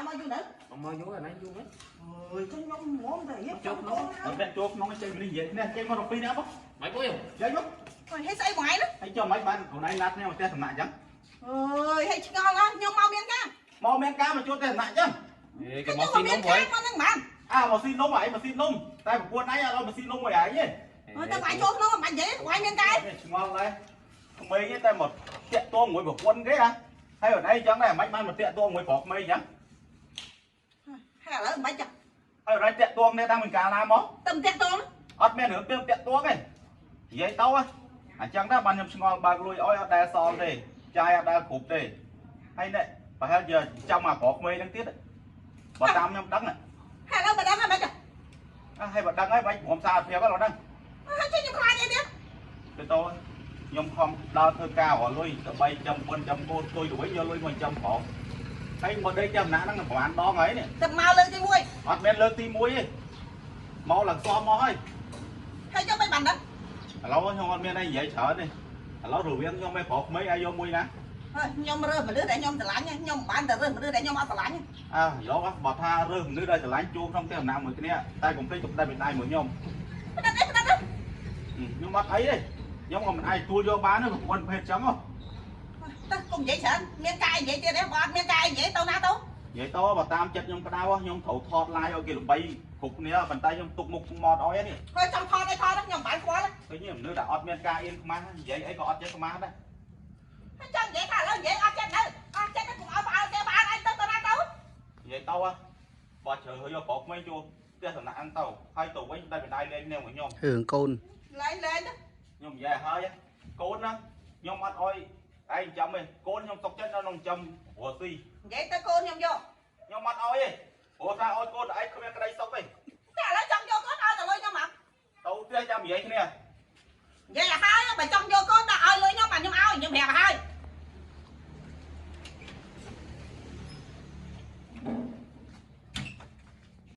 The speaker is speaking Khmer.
មកយូរនៅ មកយូរអានេះយូរហ្នឹង អើយចឹងខ្ញុំមុំតែរៀប ចូលក្នុង អត់មានចូលក្នុងចេញនេះនិយាយនេះចេញមកដល់ពីរនាក់បង មិនពុយ ចេញមក ហើយស្អីបងឯងនោះ ហើយចុះមិនបានអូនឯងណាត់គ្នាមកផ្ទះសំណាក់អញ្ចឹង អើយហើយឆ្ងល់ណាស់ខ្ញុំមកមានការ មកមានការមកជួបផ្ទះសំណាក់អញ្ចឹង អេគេមកស៊ីនំព្រោះ មកហ្នឹងបាន អើមកស៊ីនំឯងមកស៊ីនំតែប្រពន្ធឯងអត់ឲ្យមកស៊ីនំមួយឯងទេ អើយតែបងឯងចូលក្នុងមិនបាច់និយាយបងឯងមានការ ឆ្ងល់ដែរក្មេងទេតែមកតាក់ទងមួយប្រពន្ធគេហ៎ហើយអូនឯងអញ្ចឹងដែរមិនបានមកតាក់ទងមួយប្រុសក្មេងអញ្ចឹង ហើយឥឡូវមិនបាច់ចា ហើយអូនឯងតាក់ទងគ្នាតាំងពីកាលណាមក តែមិនតាក់តង អត់មានរឿងពីតាក់ទងទេនិយាយទៅអញ្ចឹងដែរបានខ្ញុំឆ្ងល់បើកលុយអោយអត់ដែលសល់ទេចាយអត់ដែលគ្រប់ទេហើយនេះប្រហែលជាចាំអាប្រុសក្មេងហ្នឹងទៀតបើតាមខ្ញុំដឹង ហើយឥឡូវមិនដឹងហើយមិនចា ហើយបើដឹងហើយបាច់ព្រមសារភាពហ្នឹងហ្នឹង ហើយចេញខ្ញុំខ្លាចអីទៀត ទៅតខ្ញុំខំដើរធ្វើការរកលុយដើម្បីចាំពុនចាំកូនទុយទៅវិញយកលុយមកចាំប្រុសហើយមកដេកចាំណាស់ហ្នឹងប្រហែលដងហើយនេះ តែមកលើកទី1 អត់មានលើកទី1ទេមកឡើងសមមកហើយ ហើយចុះមិនបានដឹង ឥឡូវខ្ញុំអត់មានអីនិយាយច្រើនទេឥឡូវរវាងខ្ញុំឯប្រុសក្មេងឲ្យយកមួយណា ហើយខ្ញុំរើសមនុស្សដែលខ្ញុំស្រឡាញ់ខ្ញុំមិនបានតែរើសមនុស្សដែលខ្ញុំអត់ស្រឡាញ់ អើយកបើថារើសមនុស្សដែលស្រឡាញ់ជួក្នុងផ្ទះអំណាចមួយគ្នាតែកុំភ្លេចទុកដៃបដៃមួយខ្ញុំ ផ្ដិតអីផ្ដិតអី ខ្ញុំអត់អីទេខ្ញុំក៏មិនអាចទទួលយកបានទេប្រពន្ធភេទចឹងហ៎ ទៅកុំនិយាយច្រើនមានការនិយាយទៀតទេបើអត់មានការនិយាយទៅណាទៅ និយាយទៅបើតាមចិត្តខ្ញុំក្តៅខ្ញុំត្រូវថត live ឲ្យគេល្បីគ្រប់គ្នាប៉ុន្តែខ្ញុំទុកមុខមាត់ឲ្យនេះ ហើយចង់ថតអីថតខ្ញុំមិនបានខ្វល់ ឃើញមនុស្សដែលអត់មានការអៀនខ្មាស់និយាយអីក៏អត់ចេះខ្មាស់ដែរ ហើយចង់និយាយថាឥឡូវនិយាយអត់ចិត្តទៅអត់ចិត្តទៅកុំឲ្យផ្អើលគេផ្អើលអញទៅទៅណាទៅ និយាយទៅបើជ្រើសយកប្រុសក្មេងចូលផ្ទះសំណាក់អង្គទៅហើយទៅវិញតែបដៃលេងគ្នាមួយខ្ញុំ រឿងកូន លែងលែងទៅ ខ្ញុំនិយាយហើយកូនណាខ្ញុំអត់អោយឯងចាំទេកូនខ្ញុំសុកចិត្តនៅក្នុងចាំរស់ស៊ី និយាយទៅកូនខ្ញុំយក ខ្ញុំអត់អោយទេព្រោះថាឲ្យកូនឯងគ្មានក្តីសុខទេ តែឥឡូវចង់យកកូនឲ្យតែលុយខ្ញុំមក ទៅផ្ទះចាំនិយាយគ្នា និយាយឲ្យហើយបើចង់យកកូនតែឲ្យលុយខ្ញុំបាទខ្ញុំឲ្យខ្ញុំប្រាប់ឲ្យហើយ